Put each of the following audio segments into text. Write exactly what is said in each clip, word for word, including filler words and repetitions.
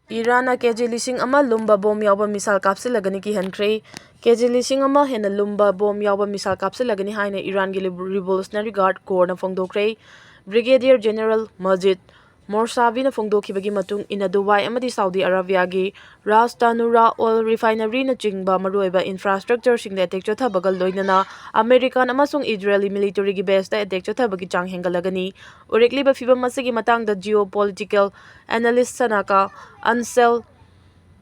ꯏꯔꯥꯟꯅ ꯀꯦ G ꯂꯤꯁꯤꯡ ꯑꯃ ꯂꯨꯝꯕ ꯕꯣꯝ ꯌꯥꯎꯕ ꯃꯤꯁꯥꯏꯜ ꯀꯥꯞꯁꯤꯜꯂꯒꯅꯤ ꯀꯤꯍꯟꯈ꯭ꯔꯦ꯫ ꯀꯦ ꯖꯤ ꯂꯤꯁꯤꯡ ꯑꯃ ꯍꯦꯟꯅ ꯂꯨꯝꯕ ꯕꯣꯝ ꯌꯥꯎꯕ ꯃꯤꯁꯥꯏꯜ ꯀꯥꯞꯁꯤꯜꯂꯒꯅꯤ ꯍꯥꯏꯅ ꯏꯔꯥꯟꯒꯤ ꯔꯤꯚꯣ-, ꯔꯤꯚꯣꯂꯨꯁꯅꯔꯤ ꯒꯥꯔꯗ ꯀꯣꯔꯅ ꯐꯣꯡꯗꯣꯛꯈ꯭ꯔꯦ꯫ ꯕ꯭ꯔꯤꯒꯦꯗꯤꯌꯔ ꯖꯦꯅꯔꯦꯜ ꯃꯖꯤꯗ ꯃꯣꯔꯁꯥꯕꯤꯅ ꯐꯣꯡꯗꯣꯛꯈꯤꯕꯒꯤ ꯃꯇꯨꯡ ꯏꯟꯅ, ꯗꯨꯕꯥꯏ ꯑꯃꯗꯤ ꯁꯥꯎꯗꯤ ꯑꯔꯥꯕꯤꯌꯥꯒꯤ ꯔꯥꯖ ꯇꯥꯅꯨꯔꯥ ꯑꯣꯏꯜ ꯔꯤꯐꯥꯏꯅꯔꯤꯅꯆꯤꯡꯕ ꯃꯔꯨꯑꯣꯏꯕ ꯏꯟꯐ꯭ꯔꯥꯁ꯭ꯇ꯭ꯔꯛꯆꯔꯁꯤꯡꯗ ꯑꯦꯇꯦꯛ ꯆꯠꯊꯕꯒ ꯂꯣꯏꯅꯅ ꯑꯃꯦꯔꯤꯀꯥꯟ ꯑꯃꯁꯨꯡ ꯏꯖꯔꯦꯜꯒꯤ ꯃꯤꯂꯤꯇꯔꯤꯒꯤ ꯕꯦꯁꯇ ꯑꯦꯇꯦꯛ ꯆꯠꯊꯕꯒꯤ ꯆꯥꯡ ꯍꯦꯟꯒꯠꯂꯒꯅꯤ꯫ ꯎꯔꯛꯂꯤꯕ ꯐꯤꯚꯝ ꯑꯁꯤꯒꯤ ꯃꯇꯥꯡꯗ ꯖꯤꯑꯣ ꯄꯣꯂꯤꯇꯤꯀꯦꯜ ꯑꯦꯅꯥꯂꯤꯁ ꯁꯅꯥꯀꯥ ꯑꯟꯁꯦꯜ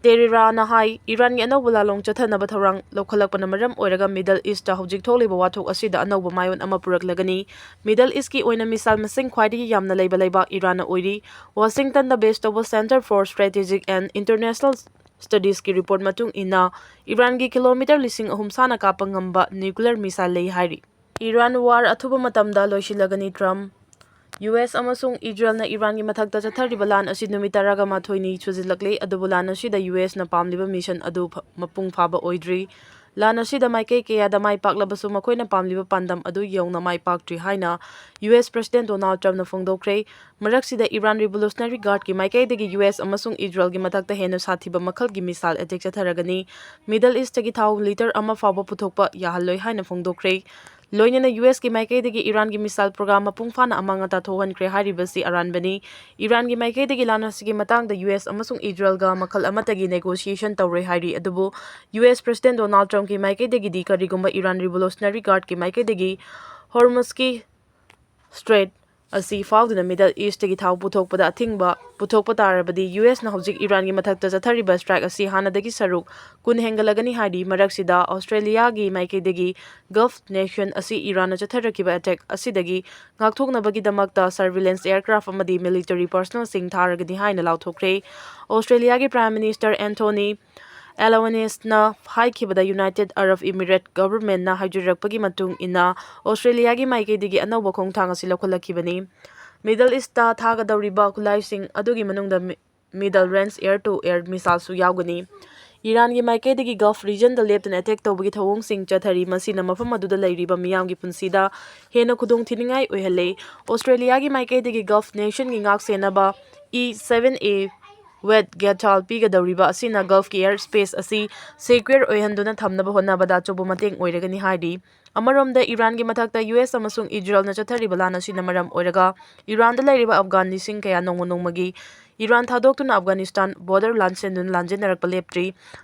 ꯇꯦꯔꯤꯔꯥꯅ ꯍꯥꯏ, ꯏꯔꯥꯟꯒꯤ ꯑꯅꯧꯕ ꯂꯥꯂꯣꯡ ꯆꯠꯊꯅꯕ ꯊꯧꯔꯥꯡ ꯂꯧꯈꯠꯂꯛꯄꯅ ꯃꯔꯝ ꯑꯣꯏꯔꯒ ꯃꯤꯗꯜ ꯏꯁꯇ ꯍꯧꯖꯤꯛ ꯊꯣꯛꯂꯤꯕ ꯋꯥꯊꯣꯛ ꯑꯁꯤꯗ ꯑꯅꯧꯕ ꯃꯥꯏꯑꯣꯟ ꯑꯃ ꯄꯨꯔꯛꯂꯒꯅꯤ꯫ ꯃꯤꯗꯜ ꯏꯁꯀꯤ ꯑꯣꯏꯅ ꯃꯤꯁꯥꯏꯜ ꯃꯁꯤꯡ ꯈ꯭ꯋꯥꯏꯗꯒꯤ ꯌꯥꯝꯅ ꯂꯩꯕ ꯂꯩꯕꯥꯛ ꯏꯔꯥꯟꯅ ꯑꯣꯏꯔꯤ꯫ ꯋꯥꯁꯤꯡꯇꯟꯗ ꯕꯦꯁ ꯇꯧꯕ Center for Strategic and International Studiesꯀꯤ ꯔꯤꯄꯣꯔꯠ ꯃꯇꯨꯡ ꯏꯟꯅ, ꯏꯔꯥꯟꯒꯤ ꯀꯤꯂꯣꯃꯤꯇꯔ ꯂꯤꯁꯤꯡ ꯑꯍꯨꯝ ꯁꯥꯅ ꯀꯥꯞꯄ ꯉꯝꯕ ꯅ꯭ꯌꯨꯀ꯭ꯂꯤꯌꯔ ꯃꯤꯁꯥꯏꯜ ꯂꯩ ꯍꯥꯏꯔꯤ꯫ ꯏꯔꯥꯟ ꯋꯥꯔ ꯑꯊꯨꯕ ꯃꯇꯝꯗ ꯂꯣꯏꯁꯤꯜꯂꯒꯅꯤ, ꯇ꯭ꯔꯝꯞ꯫ ꯌꯨ ꯑꯦꯁ ꯑꯃꯁꯨꯡ ꯏꯖꯔꯦꯜꯅ ꯏꯔꯥꯟꯒꯤ ꯃꯊꯛꯇ ꯆꯠꯊꯔꯤꯕ ꯂꯥꯟ ꯑꯁꯤ ꯅꯨꯃꯤꯠ ꯇꯔꯥꯒ ꯃꯥꯊꯣꯏꯅꯤ ꯁꯨꯖꯤꯜꯂꯛꯂꯦ, ꯑꯗꯨꯕꯨ ꯂꯥꯟ ꯑꯁꯤꯗ ꯌꯨ ꯑꯦꯁꯅ ꯄꯥꯝꯂꯤꯕ ꯃꯤꯁꯟ ꯑꯗꯨ ꯐ-, ꯃꯄꯨꯡ ꯐꯥꯕ ꯑꯣꯏꯗ꯭ꯔꯤ꯫ ꯂꯥꯟ ꯑꯁꯤꯗ ꯃꯥꯏꯀꯩ ꯀꯌꯥꯗ ꯃꯥꯏ ꯄꯥꯛꯂꯕꯁꯨ ꯃꯈꯣꯏꯅ ꯄꯥꯝꯂꯤꯕ ꯄꯥꯟꯗꯝ ꯑꯗꯨ ꯌꯧꯅ ꯃꯥꯏ ꯄꯥꯛꯇ꯭ꯔꯤ ꯍꯥꯏꯅ ꯌꯨ ꯑꯦꯁ ꯄ꯭ꯔꯁꯤꯗꯦꯟ ꯗꯣꯅꯥꯜꯗ ꯇ꯭ꯔꯝꯞꯅ ꯐꯣꯡꯗꯣꯛꯈ꯭ꯔꯦ꯫ ꯃꯔꯛꯁꯤꯗ ꯏꯔꯥꯟ ꯔꯤꯚꯣꯂꯨꯁꯅꯔꯤ ꯒꯥꯔꯗꯀꯤ ꯃꯥꯏꯀꯩꯗꯒꯤ ꯌꯨ ꯑꯦꯁ ꯑꯃꯁꯨꯡ ꯏꯖꯔꯦꯜꯒꯤ ꯃꯊꯛꯇ ꯍꯦꯟꯅ ꯁꯥꯊꯤꯕ ꯃꯈꯜꯒꯤ ꯃꯤꯁꯥꯏꯜ ꯑꯦꯇꯦꯛ ꯆꯠꯊꯔꯒꯅꯤ꯫ ꯃꯤꯗꯜ ꯏꯁꯇꯒꯤ ꯊꯥꯎ ꯂꯤꯇꯔ ꯑꯃ ꯐꯥꯎꯕ ꯄꯨꯊꯣꯛꯄ ꯌꯥꯍꯜꯂꯣꯏ ꯍꯥꯏꯅ ꯐꯣꯡꯗꯣꯛꯈ꯭ꯔꯦ꯫ ꯂꯣꯏꯅꯅ ꯌꯨ ꯑꯦꯁꯀꯤ ꯃꯥꯏꯀꯩꯗꯒꯤ ꯏꯔꯥꯟꯒꯤ ꯃꯤꯁꯥꯏꯜ ꯄ꯭ꯔꯣꯒ꯭ꯔꯥꯝ ꯃꯄꯨꯡ ꯐꯥꯅ ꯑꯃꯥꯡ ꯑꯇꯥ ꯊꯣꯛꯍꯟꯈ꯭ꯔꯦ ꯍꯥꯏꯔꯤꯕꯁꯤ ꯑꯔꯥꯟꯕꯅꯤ꯫ ꯏꯔꯥꯟꯒꯤ ꯃꯥꯏꯀꯩꯗꯒꯤ ꯂꯥꯟ ꯑꯁꯤꯒꯤ ꯃꯇꯥꯡꯗ ꯌꯨ ꯑꯦꯁ ꯑꯃꯁꯨꯡ ꯏꯖꯔꯦꯜꯒ ꯃꯈꯜ ꯑꯃꯠꯇꯒꯤ ꯅꯦꯒꯣꯁꯤꯌꯦꯁꯟ ꯇꯧꯔꯣꯏ ꯍꯥꯏꯔꯤ꯫ ꯑꯗꯨꯕꯨ ꯌꯨ ꯑꯦꯁ ꯄ꯭ꯔꯁꯤꯗꯦꯟ ꯗꯣꯅꯥꯜꯗ ꯇ꯭ꯔꯝꯞꯀꯤ ꯃꯥꯏꯀꯩꯗꯒꯤꯗꯤ ꯀꯔꯤꯒꯨꯝꯕ ꯏꯔꯥꯟ ꯔꯤꯚꯣꯂꯨꯁꯅꯔꯤ ꯒꯥꯔꯗꯀꯤ ꯃꯥꯏꯀꯩꯗꯒꯤ ꯍꯣꯔꯃꯨꯖꯀꯤ ꯁ꯭ꯇ꯭ꯔꯦꯠ ꯑꯁꯤ ꯐꯥꯎꯗꯨꯅ ꯃꯤꯗꯜ ꯏꯁꯇꯒꯤ ꯊꯥꯎ ꯄꯨꯊꯣꯛꯄꯗ ꯑꯊꯤꯡꯕ ꯄꯨꯊꯣꯛꯄ ꯇꯥꯔꯕꯗꯤ, ꯌꯨ ꯑꯦꯁꯅ ꯍꯧꯖꯤꯛ ꯏꯔꯥꯟꯒꯤ ꯃꯊꯛꯇ ꯆꯠꯊꯔꯤꯕ ꯁ꯭ꯇ꯭ꯔꯥꯏꯛ ꯑꯁꯤ ꯍꯥꯟꯅꯗꯒꯤ ꯁꯔꯨꯛ ꯀꯨꯟ ꯍꯦꯟꯒꯠꯂꯒꯅꯤ ꯍꯥꯏꯔꯤ꯫ ꯃꯔꯛꯁꯤꯗ ꯑꯣꯁꯇ꯭ꯔꯦꯂꯤꯌꯥꯒꯤ ꯃꯥꯏꯀꯩꯗꯒꯤ ꯒꯜꯐ ꯅꯦꯁꯟ ꯑꯁꯤ ꯏꯔꯥꯟꯅ ꯆꯠꯊꯔꯛꯈꯤꯕ ꯑꯦꯇꯦꯛ ꯑꯁꯤꯗꯒꯤ ꯉꯥꯛꯊꯣꯛꯅꯕꯒꯤꯗꯃꯛꯇ ꯁꯔꯚꯤꯂꯦꯟꯁ ꯑꯦꯌꯔꯀ꯭ꯔꯥꯐ ꯑꯃꯗꯤ ꯃꯤꯂꯤꯇꯔꯤ ꯄꯔꯁꯅꯦꯜꯁꯤꯡ ꯊꯥꯔꯒꯅꯤ ꯍꯥꯏꯅ ꯂꯥꯎꯊꯣꯛꯈ꯭ꯔꯦ꯫ ꯑꯣꯁꯇ꯭ꯔꯦꯂꯤꯌꯥꯒꯤ ꯄ꯭ꯔꯥꯏꯝ ꯃꯤꯅꯤꯁꯇꯔ ꯑꯦꯟꯊꯣꯅꯤ ꯑꯦꯂꯋꯦꯅꯤꯁꯅ ꯍꯥꯏꯈꯤꯕꯗ, ꯌꯨꯅꯥꯏꯇꯦꯗ ꯑꯔꯕ ꯏꯃꯤꯔꯦꯠ ꯒꯚꯔꯟꯃꯦꯟꯠꯅ ꯍꯥꯏꯖꯔꯛꯄꯒꯤ ꯃꯇꯨꯡ ꯏꯟꯅ ꯑꯣꯁꯇ꯭ꯔꯦꯂꯤꯌꯥꯒꯤ ꯃꯥꯏꯀꯩꯗꯒꯤ ꯑꯅꯧꯕ ꯈꯣꯡꯊꯥꯡ ꯑꯁꯤ ꯂꯧꯈꯠꯂꯛꯈꯤꯕꯅꯤ꯫ ꯃꯤꯗꯜ ꯏꯁꯇ ꯊꯥꯒꯗꯧꯔꯤꯕ ꯈꯨꯠꯂꯥꯏꯁꯤꯡ ꯑꯗꯨꯒꯤ ꯃꯅꯨꯡꯗ ꯃꯤ-, middle range air to air ꯃꯤꯁꯥꯏꯜꯁꯨ ꯌꯥꯎꯒꯅꯤ꯫ ꯏꯔꯥꯟꯒꯤ ꯃꯥꯏꯀꯩꯗꯒꯤ ꯒꯜꯐ ꯔꯤꯖꯟꯗ ꯂꯦꯞꯇꯅ ꯑꯦꯇꯦꯛ ꯇꯧꯕꯒꯤ ꯊꯧꯑꯣꯡꯁꯤꯡ ꯆꯠꯊꯔꯤ, ꯃꯁꯤꯅ ꯃꯐꯝ ꯑꯗꯨꯗ ꯂꯩꯔꯤꯕ ꯃꯤꯌꯥꯝꯒꯤ ꯄꯨꯟꯁꯤꯗ ꯍꯦꯟꯅ ꯈꯨꯗꯣꯡꯊꯤꯅꯤꯡꯉꯥꯏ ꯑꯣꯏꯍꯜꯂꯦ꯫ ꯑꯣꯁꯇ꯭ꯔꯦꯂꯤꯌꯥꯒꯤ ꯃꯥꯏꯀꯩꯗꯒꯤ ꯒꯜꯐ ꯅꯦꯁꯟꯒꯤ ꯉꯥꯛ ꯁꯦꯟꯅꯕ ꯏ ꯁꯚꯦꯟ ꯑꯦ ꯋꯦꯗ ꯒꯦꯊꯥꯜ ꯄꯤꯒꯗꯧꯔꯤꯕ ꯑꯁꯤꯅ ꯒꯜꯐꯀꯤ ꯑꯦꯌꯔ ꯁ꯭ꯄꯦꯁ ꯑꯁꯤ ꯁꯦꯀ꯭ꯌꯨꯔ ꯑꯣꯏꯍꯟꯗꯨꯅ ꯊꯝꯅꯕ ꯍꯣꯠꯅꯕꯗ ꯑꯆꯧꯕ ꯃꯇꯦꯡ ꯑꯣꯏꯔꯒꯅꯤ ꯍꯥꯏꯔꯤ꯫ ꯑꯃꯔꯣꯝꯗ ꯏꯔꯥꯟꯒꯤ ꯃꯊꯛꯇ ꯌꯨ ꯑꯦꯁ ꯑꯃꯁꯨꯡ ꯏꯖꯔꯦꯜꯅ ꯆꯠꯊꯔꯤꯕ ꯂꯥꯟ ꯑꯁꯤꯅ ꯃꯔꯝ ꯑꯣꯏꯔꯒ ꯏꯔꯥꯟꯗ ꯂꯩꯔꯤꯕ ꯑꯐꯒꯥꯟ ꯂꯤꯁꯤꯡ ꯀꯌꯥ ꯅꯣꯡꯃ ꯅꯣꯡꯃꯒꯤ ꯏꯔꯥꯟ ꯊꯥꯗꯣꯛꯇꯨꯅ ꯑꯐꯒꯥꯅꯤꯁꯇꯥꯟ ꯕꯣꯔꯗꯔ ꯂꯥꯟꯁꯦꯟꯗꯨꯅ ꯂꯥꯟꯖꯦꯟꯅꯔꯛꯄ ꯂꯦꯞꯇ꯭ꯔꯤ꯫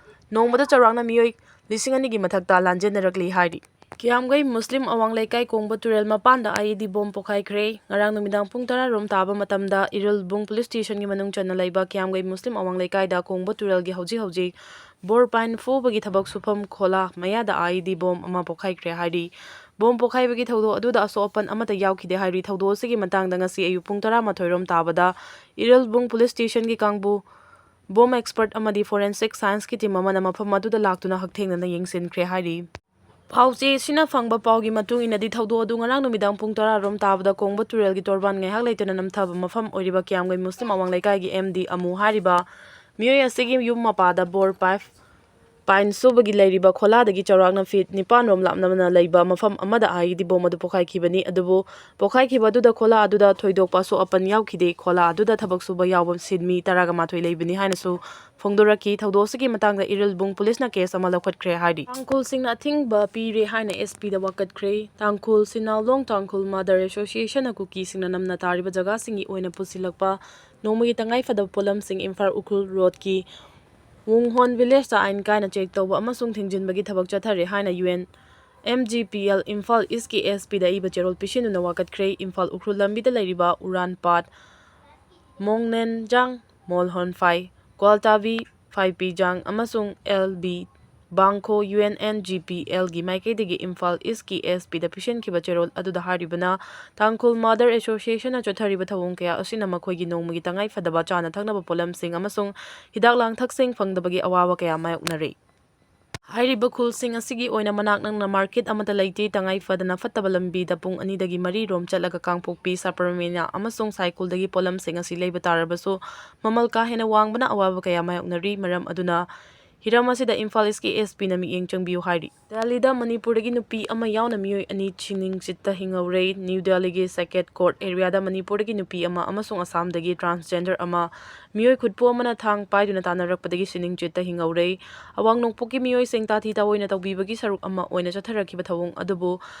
ꯅꯣꯡꯃꯗ ꯆꯥꯎꯔꯥꯛꯅ ꯃꯤꯑꯣꯏ ꯂꯤꯁꯤꯡ ꯑꯅꯤꯒꯤ ꯃꯊꯛꯇ ꯂꯥꯟꯖꯦꯟꯅꯔꯛꯂꯤ ꯍꯥꯏꯔꯤ꯫ ꯀꯤꯌꯥꯝꯒꯩ ꯃꯨꯁꯂꯤꯝ ꯑꯋꯥꯡ ꯂꯩꯀꯥꯏ ꯀꯣꯡꯕ ꯇꯨꯔꯦꯜ ꯃꯄꯥꯟꯗ ꯑꯥꯏ ꯏ ꯗꯤ ꯕꯣꯝ ꯄꯣꯈꯥꯏꯈ꯭ꯔꯦ꯫ ꯉꯔꯥꯡ ꯅꯨꯃꯤꯗꯥꯡ ꯄꯨꯡ ꯇꯔꯥ ꯔꯣꯝ ꯇꯥꯕ ꯃꯇꯝꯗ ꯏꯔꯨꯜꯕꯨꯡ ꯄꯨꯂꯤꯁ ꯁ꯭ꯇꯦꯁꯟꯒꯤ ꯃꯅꯨꯡ ꯆꯟꯅ ꯂꯩꯕ ꯀꯤꯌꯥꯝꯒꯩ ꯃꯨꯁꯂꯤꯝ ꯑꯋꯥꯡ ꯂꯩꯀꯥꯏꯗ ꯀꯣꯡꯕ ꯇꯨꯔꯦꯜꯒꯤ ꯍꯧꯖꯤꯛ ꯍꯧꯖꯤꯛ ꯕꯣꯔ ꯄꯥꯏꯟ ꯐꯨꯕꯒꯤ ꯊꯕꯛ ꯁꯨꯐꯝ ꯈꯣꯂꯥ ꯃꯌꯥꯗ ꯑꯥꯏ ꯏ ꯗꯤ ꯕꯣꯝ ꯑꯃ ꯄꯣꯈꯥꯏꯈ꯭ꯔꯦ ꯍꯥꯏꯔꯤ꯫ ꯕꯣꯝ ꯄꯣꯈꯥꯏꯕꯒꯤ ꯊꯧꯗꯣꯛ ꯑꯗꯨꯗ ꯑꯁꯣꯛ ꯑꯄꯟ ꯑꯃꯠꯇ ꯌꯥꯎꯈꯤꯗꯦ ꯍꯥꯏꯔꯤ꯫ ꯊꯧꯗꯣꯛ ꯑꯁꯤꯒꯤ ꯃꯇꯥꯡꯗ ꯉꯁꯤ ꯑꯌꯨꯛ ꯄꯨꯡ ꯇꯔꯥꯃꯥꯊꯣꯏ ꯔꯣꯝ ꯇꯥꯕꯗ ꯏꯔꯨꯜꯕꯨꯡ ꯄꯨꯂꯤꯁ ꯁ꯭ꯇꯦꯁꯟꯒꯤ ꯀꯥꯡꯕꯨ ꯕꯣꯝ ꯑꯦꯛꯁꯄꯔꯠ ꯑꯃꯗꯤ ꯐꯣꯔꯦꯟꯁꯤꯛ ꯁꯥꯏꯟꯁꯀꯤ ꯇꯤꯝ ꯑꯃꯅ ꯃꯐꯝ ꯑꯗꯨꯗ ꯂꯥꯛꯇꯨꯅ ꯍꯛꯊꯦꯡꯅꯅ ꯌꯦꯡꯁꯤꯟꯈ꯭ꯔꯦ ꯍꯥꯏꯔꯤ꯫ ꯄꯥꯎꯆꯦ ꯑꯁꯤꯅ ꯐꯪꯕ ꯄꯥꯎꯒꯤ ꯃꯇꯨꯡ ꯏꯟꯅꯗꯤ, ꯊꯧꯗꯣꯛ ꯑꯗꯨ ꯉꯔꯥꯡ ꯅꯨꯃꯤꯗꯥꯡ ꯄꯨꯡ ꯇꯔꯥ ꯔꯣꯝ ꯇꯥꯕꯗ ꯀꯣꯡꯕ ꯇꯨꯔꯦꯜꯒꯤ ꯇꯣꯔꯕꯥꯟ ꯉꯥꯏꯍꯥꯛ ꯂꯩꯇꯅ ꯅꯝꯊꯕ ꯃꯐꯝ ꯑꯣꯏꯔꯤꯕ ꯀꯤꯌꯥꯝꯒꯩ ꯃꯨꯁꯂꯤꯝ ꯑꯋꯥꯡ ꯂꯩꯀꯥꯏꯒꯤ ꯑꯦꯝ ꯗꯤ ꯑꯃꯨ ꯍꯥꯏꯔꯤꯕ ꯃꯤꯑꯣꯏ ꯑꯁꯤꯒꯤ ꯌꯨꯝ ꯃꯄꯥꯗ ꯕꯣꯔ ꯄꯥꯏꯞ ꯄꯥꯏꯟ ꯁꯨꯕꯒꯤ ꯂꯩꯔꯤꯕ ꯈꯣꯂꯥꯗꯒꯤ ꯆꯥꯎꯔꯥꯛꯅ ꯐꯤꯠ ꯅꯤꯄꯥꯟ ꯔꯣꯝ ꯂꯥꯞꯅꯕꯅ ꯂꯩꯕ ꯃꯐꯝ ꯑꯃꯗ ꯑꯥꯏ ꯏ ꯗꯤ ꯕꯣꯝ ꯑꯗꯨ ꯄꯣꯈꯥꯏꯈꯤꯕꯅꯤ꯫ ꯑꯗꯨꯕꯨ ꯄꯣꯈꯥꯏꯈꯤꯕ ꯑꯗꯨꯗ ꯈꯣꯂꯥ ꯑꯗꯨꯗ ꯊꯣꯏꯗꯣꯛꯄ ꯑꯁꯣꯛ ꯑꯄꯟ ꯌꯥꯎꯈꯤꯗꯦ꯫ ꯈꯣꯂꯥ ꯑꯗꯨꯗ ꯊꯕꯛ ꯁꯨꯕ ꯌꯥꯎꯕ ꯁꯤꯟꯃꯤ ꯇꯔꯥꯒ ꯃꯥꯊꯣꯏ ꯂꯩꯕꯅꯤ ꯍꯥꯏꯅꯁꯨ ꯐꯣꯡꯗꯣꯔꯛꯈꯤ꯫ ꯊꯧꯗꯣꯛ ꯑꯁꯤꯒꯤ ꯃꯇꯥꯡꯗ ꯏꯔꯨꯜꯕꯨꯡ ꯄꯨꯂꯤꯁꯅ ꯀꯦꯁ ꯑꯃ ꯂꯧꯈꯠꯈ꯭ꯔꯦ ꯍꯥꯏꯔꯤ꯫ ꯇꯥꯡꯈꯨꯜꯁꯤꯡꯅ ꯑꯊꯤꯡꯕ ꯄꯤꯔꯦ ꯍꯥꯏꯅ ꯑꯦꯁ ꯄꯤꯗ ꯋꯥꯀꯠꯈ꯭ꯔꯦ꯫ ꯇꯥꯡꯈꯨꯜ ꯁꯤꯅꯥꯂꯣꯡ ꯇꯥꯡꯈꯨꯜ ꯃꯥꯗꯔ ꯑꯦꯁꯣꯁꯤꯌꯦꯁꯟꯅ ꯀꯨꯀꯤꯁꯤꯡꯅ ꯅꯝꯅ ꯇꯥꯔꯤꯕ ꯖꯒꯥꯁꯤꯡꯒꯤ ꯑꯣꯏꯅ ꯄꯨꯁꯤꯜꯂꯛꯄ ꯅꯣꯡꯃꯒꯤ ꯇꯉꯥꯏ ꯐꯗꯕ ꯄꯣꯠꯂꯝꯁꯤꯡ ꯏꯝꯐꯥꯜ ꯎꯈ꯭ꯔꯨꯜ ꯔꯣꯗꯀꯤ ꯋꯨꯡꯍꯣꯟ ꯚꯤꯂꯦꯖꯇ ꯑꯥꯏꯟ ꯀꯥꯏꯅ ꯆꯦꯛ ꯇꯧꯕ ꯑꯃꯁꯨꯡ ꯊꯤꯡꯖꯤꯟꯕꯒꯤ ꯊꯕꯛ ꯆꯠꯊꯔꯦ ꯍꯥꯏꯅ U N M G P L Imphal ꯏꯁꯀꯤ ꯑꯦꯁ ꯄꯤꯗ ꯏꯕ ꯆꯦꯔꯣꯜ ꯄꯤꯁꯤꯟꯗꯨꯅ ꯋꯥꯀꯠꯈ꯭ꯔꯦ꯫ ꯏꯝꯐꯥꯜ ꯎꯈ꯭ꯔꯨꯜ ꯂꯝꯕꯤꯗ ꯂꯩꯔꯤꯕ ꯎꯔꯥꯟ ꯄꯥꯠ, ꯃꯣꯡꯅꯦꯟꯖꯥꯡ, ꯃꯣꯜꯍꯣꯟꯐꯥꯏ, ꯀ꯭ꯋꯥꯜꯇꯥꯕꯤ, ꯐꯥꯏꯄꯤꯖꯥꯡ ꯑꯃꯁꯨꯡ L B Bangkho U N N G P ꯑꯦꯜꯒꯤ ꯃꯥꯏꯀꯩꯗꯒꯤ ꯏꯝꯐꯥꯜ ꯏꯁꯀꯤ ꯑꯦꯁ ꯄꯤꯗ ꯄꯤꯁꯤꯟꯈꯤꯕ ꯆꯦꯔꯣꯜ ꯑꯗꯨꯗ ꯍꯥꯏꯔꯤꯕꯅ, ꯇꯥꯡꯈꯨꯜ ꯃꯥꯗꯔ ꯑꯦꯁꯣꯁꯤꯌꯦꯁꯟꯅ ꯆꯠꯊꯔꯤꯕ ꯊꯧꯑꯣꯡ ꯀꯌꯥ ꯑꯁꯤꯅ ꯃꯈꯣꯏꯒꯤ ꯅꯣꯡꯃꯒꯤ ꯇꯉꯥꯏ ꯐꯗꯕ ꯆꯥꯅ ꯊꯛꯅꯕ ꯄꯣꯠꯂꯝꯁꯤꯡ ꯑꯃꯁꯨꯡ ꯍꯤꯗꯥꯛ ꯂꯥꯡꯊꯛꯁꯤꯡ ꯐꯪꯗꯕꯒꯤ ꯑꯋꯥꯕ ꯀꯌꯥ ꯃꯥꯌꯣꯛꯅꯔꯤ꯫ ꯍꯥꯏꯔꯤꯕ ꯈꯨꯜꯁꯤꯡ ꯑꯁꯤꯒꯤ ꯑꯣꯏꯅ ꯃꯅꯥꯛ ꯅꯛꯅ ꯃꯥꯔꯀꯦꯠ ꯑꯃꯠꯇ ꯂꯩꯇꯦ꯫ ꯇꯉꯥꯏ ꯐꯗꯅ ꯐꯠꯇꯕ ꯂꯝꯕꯤꯗ ꯄꯨꯡ ꯑꯅꯤꯗꯒꯤ ꯃꯔꯤ ꯔꯣꯝ ꯆꯠꯂꯒ ꯀꯥꯡꯄꯣꯛꯄꯤ, ꯁꯥꯄꯔꯃꯦꯅꯥ ꯑꯃꯁꯨꯡ ꯁꯥꯏꯀꯨꯜꯗꯒꯤ ꯄꯣꯠꯂꯝꯁꯤꯡ ꯑꯁꯤ ꯂꯩꯕ ꯇꯥꯔꯕꯁꯨ, ꯃꯃꯜ ꯀꯥ ꯍꯦꯟꯅ ꯋꯥꯡꯕꯅ ꯑꯋꯥꯕ ꯀꯌꯥ ꯃꯥꯌꯣꯛꯅꯔꯤ꯫ ꯃꯔꯝ ꯑꯗꯨꯅ ꯍꯤꯔꯝ ꯑꯁꯤꯗ ꯏꯝꯐꯥꯜ ꯏꯁꯀꯤ ꯑꯦꯁ ꯄꯤꯅ ꯃꯤꯠꯌꯦꯡ ꯆꯪꯕꯤꯌꯨ ꯍꯥꯏꯔꯤ꯫ ꯗꯦꯜꯂꯤꯗ ꯃꯅꯤꯄꯨꯔꯗꯒꯤ ꯅꯨꯄꯤ ꯑꯃ ꯌꯥꯎꯅ ꯃꯤꯑꯣꯏ ꯑꯅꯤ ꯁꯤꯅꯤꯡ ꯆꯤꯠꯇ ꯍꯤꯡꯍꯧꯔꯦ꯫ ꯅ꯭ꯌꯨ ꯗꯦꯜꯂꯤꯒꯤ ꯁꯦꯀꯦꯠ ꯀꯣꯔꯠ ꯑꯦꯔꯤꯌꯥꯗ ꯃꯅꯤꯄꯨꯔꯗꯒꯤ ꯅꯨꯄꯤ ꯑꯃ ꯑꯃꯁꯨꯡ ꯑꯁꯥꯝꯗꯒꯤ ꯇ꯭ꯔꯥꯟꯁꯖꯦꯟꯗꯔ ꯑꯃ ꯃꯤꯑꯣꯏ ꯈꯨꯠꯄꯨ ꯑꯃꯅ ꯊꯥꯡ ꯄꯥꯏꯗꯨꯅ ꯇꯥꯟꯅꯔꯛꯄꯗꯒꯤ ꯁꯤꯅꯤꯡ ꯆꯤꯠꯇ ꯍꯤꯡꯍꯧꯔꯦ꯫ ꯑꯋꯥꯡ ꯅꯣꯡꯄꯣꯛꯀꯤ ꯃꯤꯑꯣꯏꯁꯤꯡ ꯇꯥꯊꯤ ꯇꯥꯑꯣꯏꯅ ꯇꯧꯕꯤꯕꯒꯤ ꯁꯔꯨꯛ ꯑꯃ ꯑꯣꯏꯅ ꯆꯠꯊꯔꯛꯈꯤꯕ ꯊꯧꯑꯣꯡ ꯑꯗꯨꯕꯨ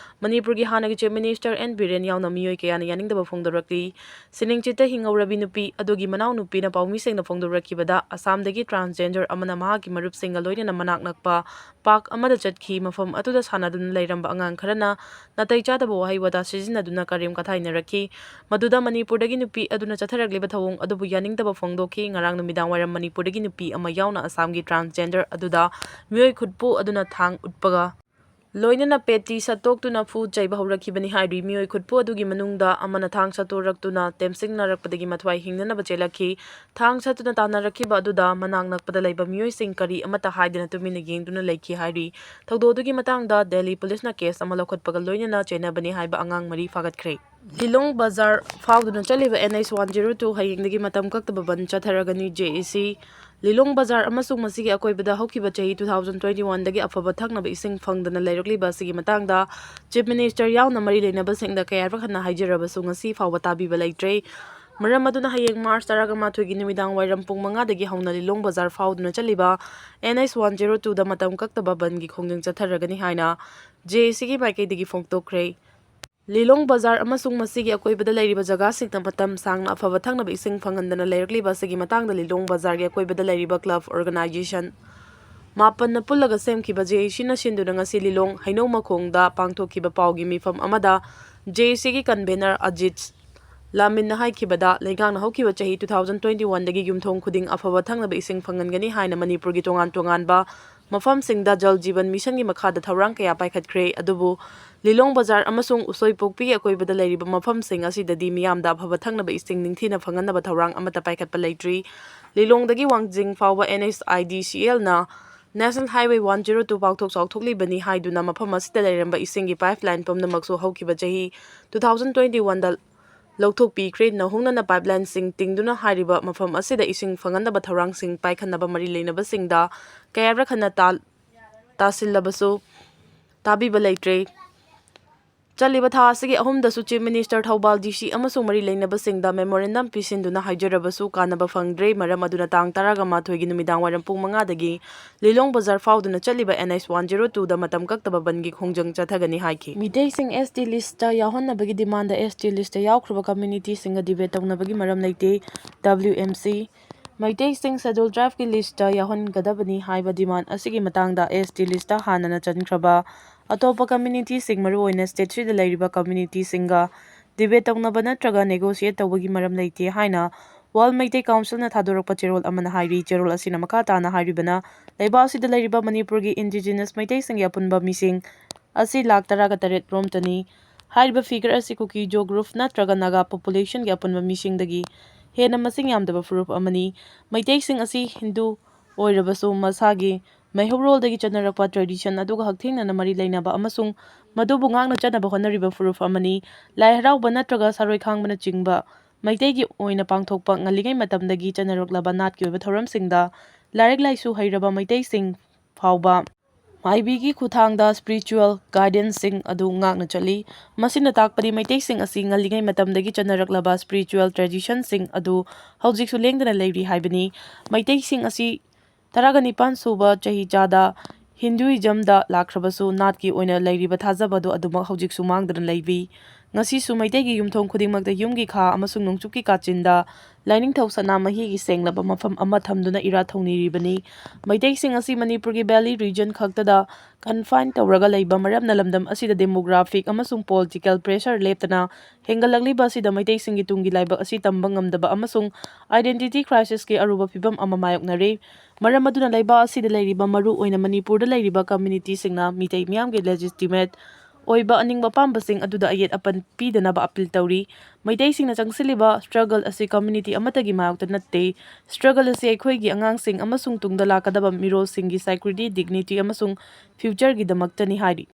ꯃꯅꯤꯄꯨꯔꯒꯤ ꯍꯥꯟꯅꯒꯤ ꯆꯤꯐ ꯃꯤꯅꯤꯁꯇꯔ ꯑꯦꯟ ꯕꯤꯔꯦꯟ ꯌꯥꯎꯅ ꯃꯤꯑꯣꯏ ꯀꯌꯥꯅ ꯌꯥꯅꯤꯡꯗꯕ ꯐꯣꯡꯗꯣꯔꯛꯂꯤ꯫ ꯁꯤꯅꯤꯡ ꯆꯤꯠꯇ ꯍꯤꯡꯍꯧꯔꯕꯤ ꯅꯨꯄꯤ ꯑꯗꯨꯒꯤ ꯃꯅꯥꯎꯅꯨꯄꯤꯅ ꯄꯥꯎꯃꯤꯁꯤꯡꯗ ꯐꯣꯡꯗꯣꯔꯛꯈꯤꯕꯗ, ꯑꯁꯥꯝꯗꯒꯤ ꯇ꯭ꯔꯥꯟꯁꯖꯦꯟꯗꯔ ꯑꯃꯅ ꯃꯍꯥꯛꯀꯤ ꯃꯔꯨꯞꯁꯤꯡꯒ ꯂꯣꯏꯅꯅ ꯃꯅꯥꯛ ꯅꯛꯄ ꯄꯥꯔꯛ ꯑꯃꯗ ꯆꯠꯈꯤ꯫ ꯃꯐꯝ ꯑꯗꯨꯗ ꯁꯥꯟꯅꯗꯨꯅ ꯂꯩꯔꯝꯕ ꯑꯉꯥꯡ ꯈꯔꯅ ꯅꯥꯇꯩ ꯆꯥꯗꯕ ꯋꯥꯍꯩ ꯋꯥꯇꯥ ꯁꯤꯖꯤꯟꯅꯗꯨꯅ ꯀꯔꯦꯝ ꯀꯊꯥꯏꯅꯔꯛꯈꯤ꯫ ꯃꯗꯨꯗ ꯃꯅꯤꯄꯨꯔꯗꯒꯤ ꯅꯨꯄꯤ ꯑꯗꯨꯅ ꯆꯠꯊꯔꯛꯂꯤꯕ ꯊꯧꯑꯣꯡ ꯑꯗꯨꯕꯨ ꯌꯥꯅꯤꯡꯗꯕ ꯐꯣꯡꯗꯣꯛꯈꯤ꯫ ꯉꯔꯥꯡ ꯅꯨꯃꯤꯗꯥꯡ ꯋꯥꯏꯔꯝ ꯃꯅꯤꯄꯨꯔꯗꯒꯤ ꯅꯨꯄꯤ ꯑꯃ ꯌꯥꯎꯅ ꯑꯁꯥꯝꯒꯤ ꯇ꯭ꯔꯥꯟꯁꯖꯦꯟꯗꯔ ꯑꯗꯨꯗ ꯃꯤꯑꯣꯏ ꯈꯨꯠꯄꯨ ꯑꯗꯨꯅ ꯊꯥꯡ ꯎꯠꯄꯒ ꯂꯣꯏꯅꯅ ꯄꯦꯇꯤ ꯁꯠꯇꯣꯛꯇꯨꯅ ꯐꯨ ꯆꯩꯕ ꯍꯧꯔꯛꯈꯤꯕꯅꯤ ꯍꯥꯏꯔꯤ꯫ ꯃꯤꯑꯣꯏ ꯈꯨꯠꯄꯨ ꯑꯗꯨꯒꯤ ꯃꯅꯨꯡꯗ ꯑꯃꯅ ꯊꯥꯡ ꯁꯠꯇꯣꯔꯛꯇꯨꯅ ꯇꯦꯝꯁꯤꯡꯅꯔꯛꯄꯗꯒꯤ ꯃꯊ꯭ꯋꯥꯏ ꯍꯤꯡꯅꯅꯕ ꯆꯦꯜꯂꯛꯈꯤ꯫ ꯊꯥꯡ ꯁꯠꯇꯨꯅ ꯇꯥꯟꯅꯔꯛꯈꯤꯕ ꯑꯗꯨꯗ ꯃꯅꯥꯛ ꯅꯛꯄꯗ ꯂꯩꯕ ꯃꯤꯑꯣꯏꯁꯤꯡ ꯀꯔꯤ ꯑꯃꯠꯇ ꯍꯥꯏꯗꯅ ꯇꯨꯃꯤꯟꯅ ꯌꯦꯡꯗꯨꯅ ꯂꯩꯈꯤ ꯍꯥꯏꯔꯤ꯫ ꯊꯧꯗꯣꯛ ꯑꯗꯨꯒꯤ ꯃꯇꯥꯡꯗ ꯗꯦꯜꯂꯤ ꯄꯨꯂꯤꯁꯅ ꯀꯦꯁ ꯑꯃ ꯂꯧꯈꯠꯄꯒ ꯂꯣꯏꯅꯅ ꯆꯦꯟꯅꯕꯅꯤ ꯍꯥꯏꯕ ꯑꯉꯥꯡ ꯃꯔꯤ ꯐꯥꯒꯠꯈ꯭ꯔꯦ꯫ ꯂꯤꯂꯣꯡ ꯕꯖꯥꯔ ꯐꯥꯎꯗꯨꯅ ꯆꯠꯂꯤꯕ N H one zero two ꯍꯌꯦꯡꯗꯒꯤ ꯃꯇꯝ ꯀꯛꯇꯕ ꯕꯟ ꯆꯠꯊꯔꯒꯅꯤ꯫ J A C ꯂꯤꯂꯣꯡ ꯕꯖꯥꯔ ꯑꯃꯁꯨꯡ ꯃꯁꯤꯒꯤ ꯑꯀꯣꯏꯕꯗ ꯍꯧꯈꯤꯕ ꯆꯍꯤ two thousand twenty one ꯗꯒꯤ ꯑꯐꯕ ꯊꯛꯅꯕ ꯏꯁꯤꯡ ꯐꯪꯗꯅ ꯂꯩꯔꯛꯂꯤꯕ ꯑꯁꯤꯒꯤ ꯃꯇꯥꯡꯗ ꯆꯤꯐ ꯃꯤꯅꯤꯁꯇꯔ ꯌꯥꯎꯅ ꯃꯔꯤ ꯂꯩꯅꯕꯁꯤꯡꯗ ꯀꯌꯥꯔꯛ ꯍꯟꯅ ꯍꯥꯏꯖꯔꯕꯁꯨ ꯉꯁꯤ ꯐꯥꯎꯕ ꯇꯥꯕꯤꯕ ꯂꯩꯇ꯭ꯔꯦ꯫ ꯃꯔꯝ ꯑꯗꯨꯅ ꯍꯌꯦꯡ ꯃꯥꯔꯆ ꯇꯔꯥꯃꯥꯊꯣꯏꯒꯤ ꯅꯨꯃꯤꯗꯥꯡ ꯋꯥꯏꯔꯝ ꯄꯨꯡ ꯃꯉꯥꯗꯒꯤ ꯍꯧꯅ ꯂꯤꯂꯣꯡ ꯕꯖꯥꯔ ꯐꯥꯎꯗꯨꯅ ꯆꯠꯂꯤꯕ N H one zero two ꯗ ꯃꯇꯝ ꯀꯛꯇꯕ ꯕꯟꯒꯤ ꯈꯣꯡꯖꯪ ꯆꯠꯊꯔꯒꯅꯤ ꯍꯥꯏꯅ J A C ꯒꯤ ꯃꯥꯏꯀꯩꯗꯒꯤ ꯐꯣꯡꯗꯣꯛꯈ꯭ꯔꯦ꯫ ꯂꯤꯂꯣꯡ ꯕꯖꯥꯔ ꯑꯃꯁꯨꯡ ꯃꯁꯤꯒꯤ ꯑꯀꯣꯏꯕꯗ ꯂꯩꯔꯤꯕ ꯖꯒꯥꯁꯤꯡꯗ ꯃꯇꯝ ꯁꯥꯡꯅ ꯑꯐꯕ ꯊꯛꯅꯕ ꯏꯁꯤꯡ ꯐꯪꯍꯟꯗꯅ ꯂꯩꯔꯛꯂꯤꯕ ꯑꯁꯤꯒꯤ ꯃꯇꯥꯡꯗ ꯂꯤꯂꯣꯡ ꯕꯖꯥꯔꯒꯤ ꯑꯀꯣꯏꯕꯗ ꯂꯩꯔꯤꯕ ꯀ꯭ꯂꯕ ꯑꯣꯔꯒꯅꯥꯏꯖꯦꯁꯟ ꯃꯥꯄꯟꯅ ꯄꯨꯜꯂꯒ ꯁꯦꯝꯈꯤꯕ J A C ꯅ ꯁꯤꯟꯗꯨꯅ ꯉꯁꯤ ꯂꯤꯂꯣꯡ ꯍꯩꯅꯧ ꯃꯈꯣꯡꯗ ꯄꯥꯡꯊꯣꯛꯈꯤꯕ ꯄꯥꯎꯒꯤ ꯃꯤꯐꯝ ꯑꯃꯗ J A C ꯒꯤ ꯀꯟꯚꯦꯅꯔ ꯑꯖꯤꯠ ꯂꯥꯃꯤꯟꯅ ꯍꯥꯏꯈꯤꯕꯗ, ꯂꯩꯉꯥꯛꯅ ꯍꯧꯈꯤꯕ ꯆꯍꯤ two thousand twenty one ꯗꯒꯤ ꯌꯨꯝꯊꯣꯡ ꯈꯨꯗꯤꯡ ꯑꯐꯕ ꯊꯛꯅꯕ ꯏꯁꯤꯡ ꯐꯪꯍꯟꯒꯅꯤ ꯍꯥꯏꯅ ꯃꯅꯤꯄꯨꯔꯒꯤ ꯇꯣꯉꯥꯟ ꯇꯣꯉꯥꯟꯕ ꯃꯐꯝꯁꯤꯡꯗ ꯖꯜ ꯖꯤꯕꯟ ꯃꯤꯁꯟꯒꯤ ꯃꯈꯥꯗ ꯊꯧꯔꯥꯡ ꯀꯌꯥ ꯄꯥꯏꯈꯠꯈ꯭ꯔꯦ꯫ ꯑꯗꯨꯕꯨ ꯂꯤꯂꯣꯡ ꯕꯖꯥꯔ ꯑꯃꯁꯨꯡ ꯎꯁꯣꯏꯄꯣꯛꯄꯤꯒꯤ ꯑꯀꯣꯏꯕꯗ ꯂꯩꯔꯤꯕ ꯃꯐꯝꯁꯤꯡ ꯑꯁꯤꯗꯗꯤ ꯃꯤꯌꯥꯝꯗ ꯑꯐꯕ ꯊꯛꯅꯕ ꯏꯁꯤꯡ ꯅꯤꯡꯊꯤꯅ ꯐꯪꯍꯟꯅꯕ ꯊꯧꯔꯥꯡ ꯑꯃꯠꯇ ꯄꯥꯏꯈꯠꯄ ꯂꯩꯇ꯭ꯔꯤ꯫ ꯂꯤꯂꯣꯡꯗꯒꯤ ꯋꯥꯡꯖꯤꯡ ꯐꯥꯎꯕ N H I D C L ꯅ National Highway one zero two ꯄꯥꯛꯊꯣꯛ ꯆꯥꯎꯊꯣꯛꯂꯤꯕꯅꯤ ꯍꯥꯏꯗꯨꯅ ꯃꯐꯝ ꯑꯁꯤꯗ ꯂꯩꯔꯝꯕ ꯏꯁꯤꯡꯒꯤ pipeline ꯄꯨꯝꯅꯃꯛꯁꯨ ꯍꯧꯈꯤꯕ ꯆꯍꯤ two thousand twenty one ꯗ ꯂꯧꯊꯣꯛꯄꯤꯈ꯭ꯔꯦ꯫ ꯅꯧꯍꯧꯅꯅ ꯄꯥꯏꯞꯂꯥꯏꯟꯁꯤꯡ ꯇꯤꯡꯗꯨꯅ ꯍꯥꯏꯔꯤꯕ ꯃꯐꯝ ꯑꯁꯤꯗ ꯏꯁꯤꯡ ꯐꯪꯍꯟꯅꯕ ꯊꯧꯔꯥꯡꯁꯤꯡ ꯄꯥꯏꯈꯠꯅꯕ ꯃꯔꯤ ꯂꯩꯅꯕꯁꯤꯡꯗ ꯀꯌꯥꯔꯛ ꯍꯟꯅ ꯇꯥ-, ꯇꯥꯁꯤꯜꯂꯕꯁꯨ ꯇꯥꯕꯤꯕ ꯂꯩꯇ꯭ꯔꯦ꯫ ꯆꯠꯂꯤꯕ ꯊꯥ ꯑꯁꯤꯒꯤ ꯑꯍꯨꯝꯗꯁꯨ Chief Minister, ꯊꯧꯕꯥꯜ DC ꯑꯃꯁꯨꯡ ꯃꯔꯤ ꯂꯩꯅꯕꯁꯤꯡꯗ memorandum ꯄꯤꯁꯤꯟꯗꯨꯅ ꯍꯥꯏꯖꯔꯕꯁꯨ ꯀꯥꯟꯅꯕ ꯐꯪꯗ꯭ꯔꯦ꯫ ꯃꯔꯝ ꯑꯗꯨꯅ ꯇꯥꯡ ꯇꯔꯥꯒ ꯃꯥꯊꯣꯏꯒꯤ ꯅꯨꯃꯤꯗꯥꯡ ꯋꯥꯏꯔꯝ ꯄꯨꯡ ꯃꯉꯥꯗꯒꯤ ꯂꯤꯂꯣꯡ ꯕꯖꯥꯔ ꯐꯥꯎꯗꯨꯅ ꯆꯠꯂꯤꯕ NH one zero twoꯗ ꯃꯇꯝ ꯀꯛꯇꯕ ꯕꯟꯒꯤ ꯈꯣꯡꯖꯪ ꯆꯠꯊꯒꯅꯤ ꯍꯥꯏꯈꯤ꯫ ꯃꯤꯇꯩꯁꯤꯡ ST listꯇ ꯌꯥꯎꯍꯟꯅꯕꯒꯤ demandꯗ ST listꯇ ꯌꯥꯎꯈ꯭ꯔꯕ communityꯁꯤꯡꯒ debate ꯇꯧꯅꯕꯒꯤ ꯃꯔꯝ ꯂꯩꯇꯦ꯫ WMC, ꯃꯩꯇꯩꯁꯤꯡ Scheduled Tribeꯀꯤ listꯇ ꯌꯥꯎꯍꯟꯒꯗꯕꯅꯤ ꯍꯥꯏꯕ demand ꯑꯁꯤꯒꯤ ꯃꯇꯥꯡꯗ ST listꯇ ꯍꯥꯟꯅꯅ ꯆꯟꯈ꯭ꯔꯕ ꯑꯇꯣꯞꯄ communityꯁꯤꯡ, ꯃꯔꯨꯑꯣꯏꯅ state three ꯗ ꯂꯩꯔꯤꯕ communityꯁꯤꯡꯒ debate ꯇꯧꯅꯕ ꯅꯠꯇ꯭ꯔꯒ negotiate ꯇꯧꯕꯒꯤ ꯃꯔꯝ ꯂꯩꯇꯦ ꯍꯥꯏꯅ World Meitei Councilꯅ ꯊꯥꯗꯣꯔꯛꯄ ꯆꯦꯔꯣꯜ ꯑꯃꯅ ꯍꯥꯏꯔꯤ꯫ ꯆꯦꯔꯣꯜ ꯑꯁꯤꯅ ꯃꯈꯥ ꯇꯥꯅ ꯍꯥꯏꯔꯤꯕꯅ, ꯂꯩꯕꯥꯛ ꯑꯁꯤꯗ ꯂꯩꯔꯤꯕ ꯃꯅꯤꯄꯨꯔꯒꯤ indigenous ꯃꯩꯇꯩꯁꯤꯡꯒꯤ ꯑꯄꯨꯟꯕ ꯃꯤꯁꯤꯡ ꯑꯁꯤ ꯂꯥꯈ ꯇꯔꯥꯒ ꯇꯔꯦꯠ ꯔꯣꯝꯇꯅꯤ꯫ ꯍꯥꯏꯔꯤꯕ figure ꯑꯁꯤ ꯀꯨꯀꯤ, ꯖꯣ group ꯅꯠꯇ꯭ꯔꯒ ꯅꯥꯒꯥ populationꯒꯤ ꯑꯄꯨꯟꯕ ꯃꯤꯁꯤꯡꯗꯒꯤ ꯍꯦꯟꯅ ꯃꯁꯤꯡ ꯌꯥꯝꯗꯕ ꯐꯨꯔꯨꯞ ꯑꯃꯅꯤ꯫ ꯃꯩꯇꯩꯁꯤꯡ ꯑꯁꯤ ꯍꯤꯟꯗꯨ ꯑꯣꯏꯔꯕꯁꯨ ꯃꯁꯥꯒꯤ ꯃꯩꯍꯧꯔꯣꯜꯗꯒꯤ ꯆꯠꯅꯔꯛꯄ tradition ꯑꯗꯨꯒ ꯍꯛꯊꯦꯡꯅꯅ ꯃꯔꯤ ꯂꯩꯅꯕ ꯑꯃꯁꯨꯡ ꯃꯗꯨꯕꯨ ꯉꯥꯛꯅ ꯆꯠꯅꯕ ꯍꯣꯠꯅꯔꯤꯕ ꯐꯨꯔꯨꯞ ꯑꯃꯅꯤ꯫ ꯂꯥꯏ ꯍꯔꯥꯎꯕ ꯅꯠꯇ꯭ꯔꯒ ꯁꯔꯣꯏ ꯈꯥꯡꯕꯅꯆꯤꯡꯕ ꯃꯩꯇꯩꯒꯤ ꯑꯣꯏꯅ ꯄꯥꯡꯊꯣꯛꯄ ꯉꯜꯂꯤꯉꯩ ꯃꯇꯝꯗꯒꯤ ꯆꯠꯅꯔꯛꯂꯕ ꯅꯥꯠꯀꯤ ꯑꯣꯏꯕ ꯊꯧꯔꯝꯁꯤꯡꯗ ꯂꯥꯏꯔꯤꯛ ꯂꯥꯏꯁꯨ ꯍꯩꯔꯕ ꯃꯩꯇꯩꯁꯤꯡ ꯐꯥꯎꯕ ꯃꯥꯏꯕꯤꯒꯤ ꯈꯨꯠꯊꯥꯡꯗ spiritual guidanceꯁꯤꯡ ꯑꯗꯨ ꯉꯥꯛꯅ ꯆꯠꯂꯤ꯫ ꯃꯁꯤꯅ ꯇꯥꯛꯄꯗꯤ ꯃꯩꯇꯩꯁꯤꯡ ꯑꯁꯤ ꯉꯜꯂꯤꯉꯩ ꯃꯇꯝꯗꯒꯤ ꯆꯠꯅꯔꯛꯂꯕ spiritual traditionꯁꯤꯡ ꯑꯗꯨ ꯍꯧꯖꯤꯛꯁꯨ ꯂꯦꯡꯗꯅ ꯂꯩꯔꯤ ꯍꯥꯏꯕꯅꯤ꯫ ꯃꯩꯇꯩꯁꯤꯡ ꯑꯁꯤ ꯇꯔꯥꯒ ꯅꯤꯄꯥꯟ ꯁꯨꯕ ꯆꯍꯤꯆꯥꯗ Hinduismꯗ ꯂꯥꯛꯈ꯭ꯔꯕꯁꯨ, ꯅꯥꯠꯀꯤ ꯑꯣꯏꯅ ꯂꯩꯔꯤꯕ ꯊꯥꯖꯕ ꯑꯗꯨ ꯑꯗꯨꯃꯛ ꯍꯧꯖꯤꯛꯁꯨ ꯃꯥꯡꯗꯅ ꯂꯩꯔꯤ꯫ ꯉꯁꯤꯁꯨ ꯃꯩꯇꯩꯒꯤ ꯌꯨꯝꯊꯣꯡ ꯈꯨꯗꯤꯡꯃꯛꯇ ꯌꯨꯝꯒꯤ ꯈꯥ ꯑꯃꯁꯨꯡ ꯅꯣꯡꯆꯨꯞꯀꯤ ꯀꯥꯆꯤꯟꯗ ꯂꯥꯏꯅꯤꯡꯊꯧ ꯁꯅꯥꯃꯍꯤꯒꯤ ꯁꯦꯡꯂꯕ ꯃꯐꯝ ꯑꯃ ꯊꯝꯗꯨꯅ ꯏꯔꯥꯠ ꯊꯧꯅꯤꯔꯤꯕꯅꯤ꯫ ꯃꯩꯇꯩꯁꯤꯡ ꯑꯁꯤ ꯃꯅꯤꯄꯨꯔꯒꯤ valley region ꯈꯛꯇꯗ confine ꯇꯧꯔꯒ ꯂꯩꯕ ꯃꯔꯝꯅ ꯂꯝꯗꯝ ꯑꯁꯤꯗ demographic ꯑꯃꯁꯨꯡ political pressure ꯂꯦꯞꯇꯅ ꯍꯦꯟꯒꯠꯂꯛꯂꯤꯕ ꯑꯁꯤꯗ ꯃꯩꯇꯩꯁꯤꯡꯒꯤ ꯇꯨꯡꯒꯤ ꯂꯥꯏꯕꯛ ꯑꯁꯤ ꯇꯝꯕ ꯉꯝꯗꯕ ꯑꯃꯁꯨꯡ identity crisisꯀꯤ ꯑꯔꯨꯕ ꯐꯤꯚꯝ ꯑꯃ ꯃꯥꯌꯣꯛꯅꯔꯤ꯫ ꯃꯔꯝ ꯑꯗꯨꯅ ꯂꯩꯕꯥꯛ ꯑꯁꯤꯗ ꯂꯩꯔꯤꯕ ꯃꯔꯨ ꯑꯣꯏꯅ ꯃꯅꯤꯄꯨꯔꯗ ꯂꯩꯔꯤꯕ communityꯁꯤꯡꯅ ꯃꯤꯇꯩ ꯃꯤꯌꯥꯝꯒꯤ legitimate ꯑꯣꯏꯕ ꯑꯅꯤꯡꯕ ꯑꯄꯥꯝꯕꯁꯤꯡ ꯑꯗꯨꯗ ꯑꯌꯦꯠ ꯑꯄꯟ ꯄꯤꯗꯅꯕ appeal ꯇꯧꯔꯤ꯫ ꯃꯩꯇꯩꯁꯤꯡꯅ ꯆꯪꯁꯤꯜꯂꯤꯕ struggle ꯑꯁꯤ community ꯑꯃꯠꯇꯒꯤ ꯃꯥꯌꯣꯛꯇ ꯅꯠꯇꯦ꯫ Struggle ꯑꯁꯤ ꯑꯩꯈꯣꯏꯒꯤ ꯑꯉꯥꯡꯁꯤꯡ ꯑꯃꯁꯨꯡ ꯇꯨꯡꯗ ꯂꯥꯛꯀꯗꯕ ꯃꯤꯔꯣꯜꯁꯤꯡꯒꯤ security, dignity ꯑꯃꯁꯨꯡ futureꯒꯤꯗꯃꯛꯇꯅꯤ ꯍꯥꯏꯔꯤ꯫